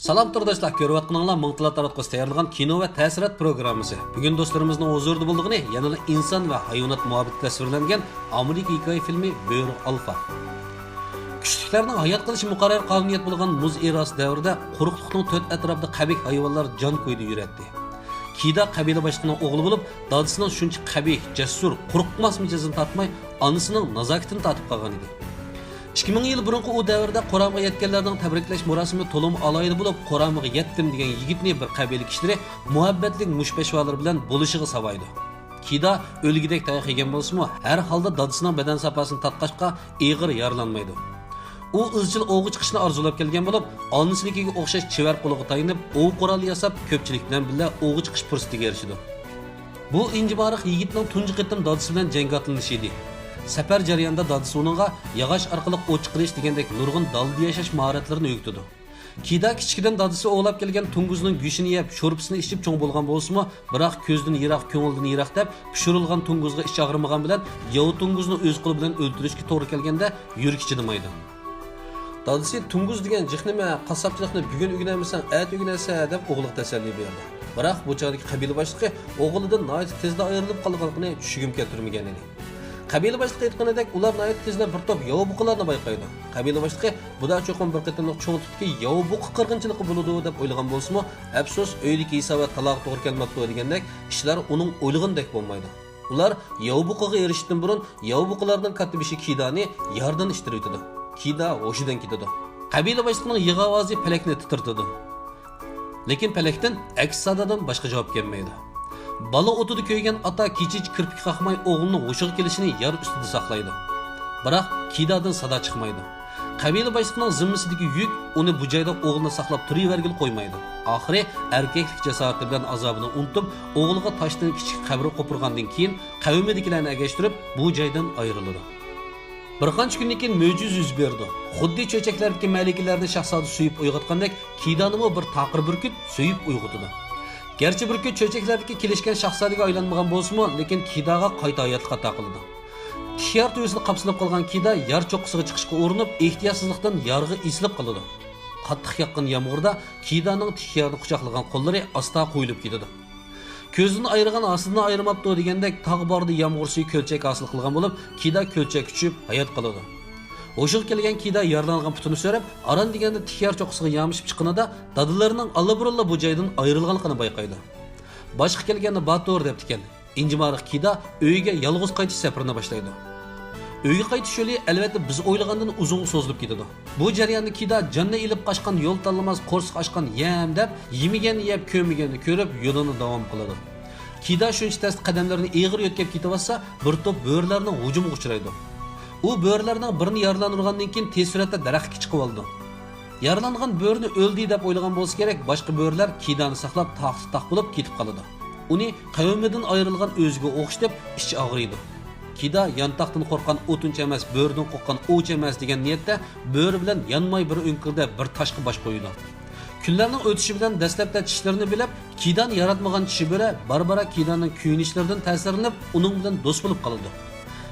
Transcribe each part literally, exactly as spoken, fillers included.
سالام تورداشلار، كۆرۈۋاتقىنىڭلار مىڭ تىللار تاراتقۇسى تەييارلىغان كىنو ۋە تەسىرات پروگراممىسى. بۈگۈن دوستلىرىمىزنىڭ ھۇزۇرىدا بولىدىغىنى يەنىلا ئىنسان ۋە ھايۋانات مۇھەببىتى تەسۋىرلەنگەن ئامېرىكا ھېكايە فىلمى بۆرە ئالفا. كۈچلۈكلەرنىڭ ھايات قېلىشى مۇقەررەر قانۇنىيەت بولغان مۇز ئېراسى دەۋرىدە قۇرۇقلۇقنىڭ تۆت ئەتراپىدا قەبىھ ھايۋانلار جان كويىدا يۈرەتتى. كىدا قەبىلە باشلىقىنىڭ ئوغلى بولۇپ، دادىسىنىڭ شۇنچە قەبىھ، جەسۇر، قورقماس مىجەزىنى تارتماي، ئانىسىنىڭ نازاكىتىنى تارتىپ قالغان ئىدى. ئىككى مىڭ يىل بۇرۇنقى ئۇ دەۋردە قۇرامىغا يەتكەنلەرنىڭ تەبرىكلەش مۇراسىمى تولىمۇ ئالاھىدە بولۇپ، قۇرامىغا يەتتىم دېگەن يىگىتنى بىر قەبىلە كىشىلىرى مۇھەببەتلىك مۇشتبەشۋالىرى بىلەن بولۇشىغا ساۋايدۇ. كىدا ئۆلگۈدەك تاياق يېگەن بولسىمۇ، ھەر ھالدا دادىسىنىڭ بەدەن ساپاسىنى تارتقاچقا، ئېغىر يارىلانمايدۇ. ئۇ ئىزچىل ئوۋغا چىقىشنى ئارزۇلاپ كەلگەن بولۇپ، ئانىسىنىڭكىگە ئوخشاش چېۋەر قولىغا تايىنىپ، ئوۋ قورالى ياساپ، كۆپچىلىك بىلەن بىللە ئوۋغا چىقىش پۇرسىتىگە ئېرىشىدۇ. بۇ ئىنجىمارىق يىگىتنىڭ تۇنجى قېتىم دادىسى بىلەن جەڭگە ئاتلىنىشى ئىدى. سەپەر جەريانىدا دادىسى ئۇنىڭغا ياغاچ ئارقىلىق ئوت چىقىرىش دېگەندەك نۇرغۇن دالدا ياشاش ماھارەتلىرىنى ئۆگىتىدۇ. كىدا كىچىكىدىن دادىسى ئوۋلاپ كەلگەن توڭگۇزنىڭ گۆشىنى يەپ، شورپىسىنى ئىچىپ چوڭ بولغان بولسىمۇ، بىراق كۆزدىن يىراق، كۆڭۈلدىن يىراق دەپ، پىشۇرۇلغان توڭگۇزغا ئىچى ئاغرىمىغان بىلەن ياۋا توڭگۇزنى ئۆز قولى بىلەن ئۆلتۈرۈشكە توغرا كەلگەندە يۈرىكى چىدىمايدۇ. دادىسى توڭگۇز دېگەن جىق نېمە، قاسساپچىلىقنى بۈگۈن ئۆگىنەلمىسەڭ، ئەتە ئۆگىنەرسەن دەپ ئوغلىغا تەسەللى بېرىدۇ. بىراق بۇ چاغدىكى قەبىلە باشلىقى ئوغلىدىن ناھايىتى تېزلا ئايرىلىپ قالغانلىقىنى چۈشىگىمۇ كەلتۈرمىگەن ئىدى. قەبىلە باشلىقى ئېيتقىنىدەك، ئۇلار ناھايىتى تېزلا بىر توپ ياۋا بۇقىلارنى بايقايدۇ. قەبىلە باشلىقى بۇدا چوقۇم بىر قېتىملىق چوڭ تىپتىكى ياۋا بۇقا قىرغىنچىلىقى بولىدۇ دەپ ئويلىغان بولسىمۇ، ئەپسۇس، ئۆيدىكى ھېسابات تالاغا توغرا كەلمەپتۇ دېگەندەك ئىشلار ئۇنىڭ ئويلىغىنىدەك بولمايدۇ. ئۇلار ياۋا بۇقىغا ئېرىشىشتىن بۇرۇن ياۋا بۇقىلارنىڭ كاتتىبېشى كىدانى ياردىن ئىتتىرىۋېتىدۇ. كىدا ھوشىدىن كېتىدۇ. قەبىلە باشلىقىنىڭ يىغا ئاۋازى پەلەكنى تىترىتىدۇ. لېكىن پەلەكتىن ئەكس سادادىن باشقا جاۋاب كەلمەيدۇ. بالا ئوتىدا كۆيگەن ئاتا كېچىچە كىرپىك قاقماي ئوغلىنىڭ ھوشىغا كېلىشىنى يار ئۈستىدە ساقلايدۇ. بىراق كىدادىن سادا چىقمايدۇ. قەبىلە باشلىقىنىڭ زىممىسىدىكى يۈك ئۇنى بۇ جايدا ئوغلىنى ساقلاپ تۇرۇۋەرگىلى قويمايدۇ. ئاخىرى ئەركەكلىك جاسارىتى بىلەن ئازابىنى ئۇنتۇپ، ئوغلىغا تاشتىن كىچىك قەبرە قوپۇرغاندىن كېيىن، قەۋمىدىكىلەرنى ئەگەشتۈرۈپ، بۇ جايدىن ئايرىلىدۇ. بىر قانچە كۈندىن كېيىن مۆجىزە يۈز بېرىدۇ. خۇددى چۆچەكلەردىكى مەلىكىلەرنى شاھزادە سۆيۈپ ئويغاتقاندەك، كىدانىمۇ بىر تاقىر بۈركۈت سۆيۈپ ئويغىتىدۇ. گەرچە بۈركۈت چۆچەكلەردىكى كېلىشكەن شاھزادىگە ئايلانمىغان بولسىمۇ، لېكىن كىداغا قايتا ھاياتلىق ئاتا قىلىدۇ. تىك يار تۈۋىسىدە قاپسىلىپ قالغان كىدا يار چوققىسىغا چىقىشقا ئۇرۇنۇپ، ئېھتىياتسىزلىقتىن يارغا ئېسىلىپ قالىدۇ. قاتتىق ياغقان يامغۇردا كىدانىڭ تىك يارنى قۇچاقلىغان قوللىرى ئاستا قويۇلۇپ كېتىدۇ. كۆزىدىن ئايرىغان ھاسىدىن ئايرىماپتۇ دېگەندەك، تاغ باغرىدا يامغۇر سۈيى كۆلچەك ھاسىل قىلغان بولۇپ، كىدا كۆلچەككە چۈشۈپ ھايات قالىدۇ. ھوشىغا كەلگەن كىدا يارىلانغان پۇتىنى سۆرەپ، ئاران دېگەندە تىك يار چوققىسىغا يامىشىپ چىققىنىدا، دادىلىرىنىڭ ئاللىبۇرۇنلا بۇ جايدىن ئايرىلغانلىقىنى بايقايدۇ. باشقا كەلگەندە باتۇر دەپتىكەن. ئىنجىمارىق كىدا ئۆيىگە يالغۇز قايتىش سەپىرىنى باشلايدۇ. ئۆيگە قايتىش يولى، ئەلۋەتتە، بىز ئويلىغاندىن ئۇزۇنغا سوزۇلۇپ كېتىدۇ. بۇ جەرياندا كىدا جاننى ئېلىپ قاچقان، يول تاللىماس، قورسىقى ئاچقان يەم دەپ، يېمىگەننى يەپ، كۆرمىگەننى كۆرۈپ، يولىنى داۋام قىلىدۇ. كىدا شۇنچە تەستە قەدەملىرىنى ئېغىر يۆتكەپ كېتىۋاتسا، بىر توپ بۆرىلەرنىڭ ھۇجۇمىغا ئۇچرايدۇ. ئۇ بۆرىلەرنىڭ بىرىنى يارىلەندۈرگەندىن كېيىن، تېز سۈرئەتتە دەرەخكە چىقىۋالىدۇ. يارىلانغان بۆرىنى ئۆلدى دەپ ئويلىغان بولسا كېرەك، باشقا بۆرىلەر كىدانى ساقلاپ، تاقتى تاق بولۇپ كېتىپ قالىدۇ. ئۇنى قەۋمىدىن ئايرىلغان ئۆزىگە ئوخشىتىپ، ئىچى ئاغرىيدۇ. كىدا يانتاقتىن قورققان ئوتۇنچى ئەمەس، بۆرىدىن قورققان ئوۋچى ئەمەس دېگەن نىيەتتە، بۆرە بىلەن يانماي بىر ئۆڭكۈردە بىر تاشقا باش قويىدۇ. كۈنلەرنىڭ ئۆتۈشى بىلەن دەسلەپتە چىشلىرىنى بىلىپ، كىدانى ياراتمىغان چىشى بۆرە بارا-بارا كىدانىڭ كۆيۈنۈشلىرىدىن تەسىرلىنىپ، ئۇنىڭ بىلەن دوست بولۇپ قالىدۇ.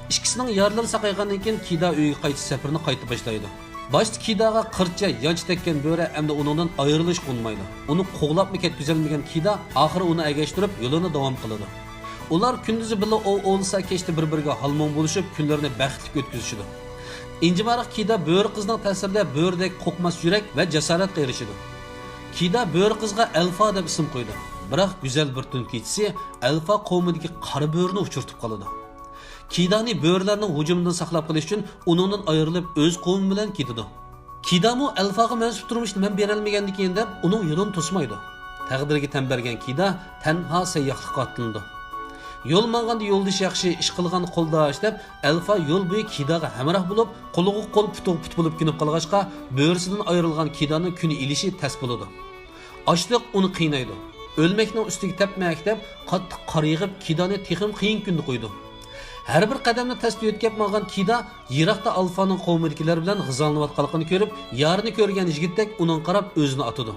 ئىككىسىنىڭ يارىلىرى ساقايغاندىن كېيىن، كىدا ئۆيگە قايتىش سەپىرىنى قايتا باشلايدۇ. باشتا كىداغا قىرچە، يانچە تەگكەن بۆرە ئەمدى ئۇنىڭدىن ئايرىلىشقا ئۇنىمايدۇ. ئۇنى قوغلاپمۇ كەتكۈزەلمىگەن كىدا ئاخىرى ئۇنى ئەگەشتۈرۈپ، يولىنى داۋام قىلىدۇ. ئۇلار كۈندۈزى بىللە ئوۋ ئوۋلىسا، كەچتە بىر-بىرىگە ھالمۇڭ بولۇشۇپ، كۈنلىرىنى بەختلىك ئۆتكۈزۈشىدۇ. ئىنجىمارىق كىدا بۆرە قىزنىڭ تەسىرىدە بۆرىدەك قورقماس يۈرەك ۋە جاسارەتكە ئېرىشىدۇ. كىدا بۆرە قىزغا ئەلفا دەپ ئىسىم قويىدۇ. بىراق گۈزەل بىر تۈن كېچىسى ئەلفا قوۋمىدىكى قارا بۆرىنى ئۇچرىتىپ قالىدۇ. كىدانى بۆرىلەرنىڭ ھۇجۇمىدىن ساقلاپ قېلىش ئۈچۈن ئۇنىڭدىن ئايرىلىپ، ئۆز قوۋمى بىلەن كېتىدۇ. كىدامۇ ئەلفاغا مەنسۇپ تۇرمۇشنى مەن بېرەلمىگەندىكىن دەپ، ئۇنىڭ يولىنى توسمايدۇ. تەقدىرگە تەن بەرگەن كىدا تەنھا سەيياھلىققا ئاتلىنىدۇ. يول ماڭغاندا يولدىشى ياخشى، ئىش قىلغاندا قولداش دەپ، ئەلفا يول بويى كىداغا ھەمراھ بولۇپ، قولىغا قول، پۇتىغا پۇت بولۇپ كۆنۈپ قالغاچقا، بۆرىسىدىن ئايرىلغان كىدانىڭ كۈنى ئېلىشى تەس بولىدۇ. ئاچلىق ئۇنى قىينايدۇ. ئۆلمەكنىڭ ئۈستىگە تەپمەك دەپ، قاتتىق قار يېغىپ، كىدانى تېخىمۇ قىيىن كۈندە قويىدۇ. ھەر بىر قەدەمنى تەستە يۆتكەپ ماڭغان كىدا يىراقتا ئالفانىڭ قوۋمىدىكىلەر بىلەن غىزالىنىۋاتقانلىقىنى كۆرۈپ، يارىنى كۆرگەن يىگىتتەك ئۇنىڭغا قاراپ ئۆزىنى ئاتىدۇ.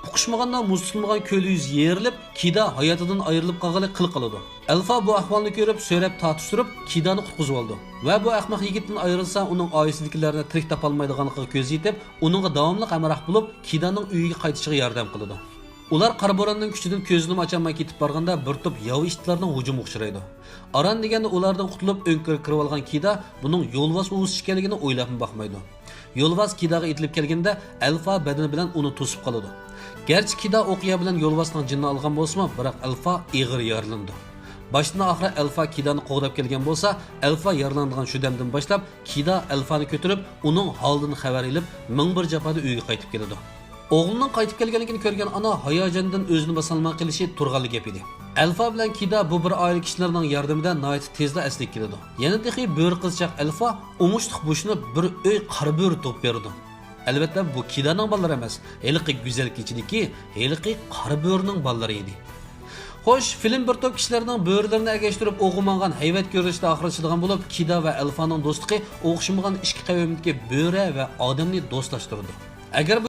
ئۇقۇشمىغاندا مۇز تۇتۇلمىغان كۆل يۈزى يېرىلىپ، كىدا ھاياتىدىن ئايرىلىپ قالغىلى قىل قالىدۇ. ئەلفا بۇ ئەھۋالنى كۆرۈپ، سۆرەپ تارتۇشتۇرۇپ، كىدانى قۇتقۇزۇۋالىدۇ ۋە بۇ ئەخمەق يىگىتتىن ئايرىلسا، ئۇنىڭ ئائىلىسىدىكىلەرنى تىرىك تاپالمايدىغانلىقىغا كۆز يېتىپ، ئۇنىڭغا داۋاملىق ھەمراھ بولۇپ، كىدانىڭ ئۆيىگە قايتىشىغا ياردەم قىلىدۇ. ئۇلار قارا بوراننىڭ كۈچىدىن كۆزىنىمۇ ئاچالماي كېتىپ بارغاندا، بىر توپ ياۋا ئىتلارنىڭ ھۇجۇمىغا ئۇچرايدۇ. ئاران دېگەندە ئۇلاردىن قۇتۇلۇپ، ئۆڭكۈرگە كىرىۋالغان كىدا بۇنىڭ يولۋاس ئۇۋىسى ئىكەنلىكىنى ئويلاپمۇ باقمايدۇ. يولۋاس كىداغا ئېتىلىپ كەلگىنىدە، ئەلفا بەدىنى بىلەن ئۇنى توسۇپ قالىدۇ. گەرچە كىدا ئوقيا بىلەن يولۋاسنىڭ جېنىنى ئالغان بولسىمۇ، بىراق ئەلفا ئېغىر يارىلىنىدۇ. باشتىن ئاخىرى ئەلفا كىدانى قوغداپ كەلگەن بولسا، ئەلفا يارىلانغان شۇ دەمدىن باشلاپ، كىدا ئەلفانى كۆتۈرۈپ، ئۇنىڭ ھالىدىن خەۋەر ئېلىپ، مىڭ بىر جاپادا ئۆيىگە قايتىپ كېلىدۇ. ئوغلىنىڭ قايتىپ كەلگەنلىكىنى كۆرگەن ئانا ھاياجاندىن ئۆزىنى باسالماي قېلىشى تۇرغانلا گەپ ئىدى. ئەلفا بىلەن كىدا بۇ بىر ئائىلە كىشىلىرىنىڭ ياردىمىدە ناھايىتى تېزلا ئەسلىگە كېلىدۇ. يەنە تېخى بۆرە قىزچاق ئەلفا ئوڭۇشلۇق بوشىنىپ، بىر ئۆي قارا بۆرە تۇغۇپ بېرىدۇ. ئەلۋەتتە، بۇ كىدانىڭ بالىلىرى ئەمەس، ھېلىقى گۈزەل كېچىدىكى ھېلىقى قارا بۆرىنىڭ بالىلىرى ئىدى. خوش، فىلىم بىر توپ كىشىلەرنىڭ بۆرىلىرىنى ئەگەشتۈرۈپ ئوغۇ ماڭغان ھەيۋەت كۆرۈنۈشىدە ئاخىرلىشىدىغان بولۇپ، كىدا ۋە ئەلفانىڭ دوستلۇقى ئوخشىمىغان ئىككى قەۋمدىكى بۆرە ۋە ئادەمنى دوستلاشتۇرىدۇ. ئەگەر بۇ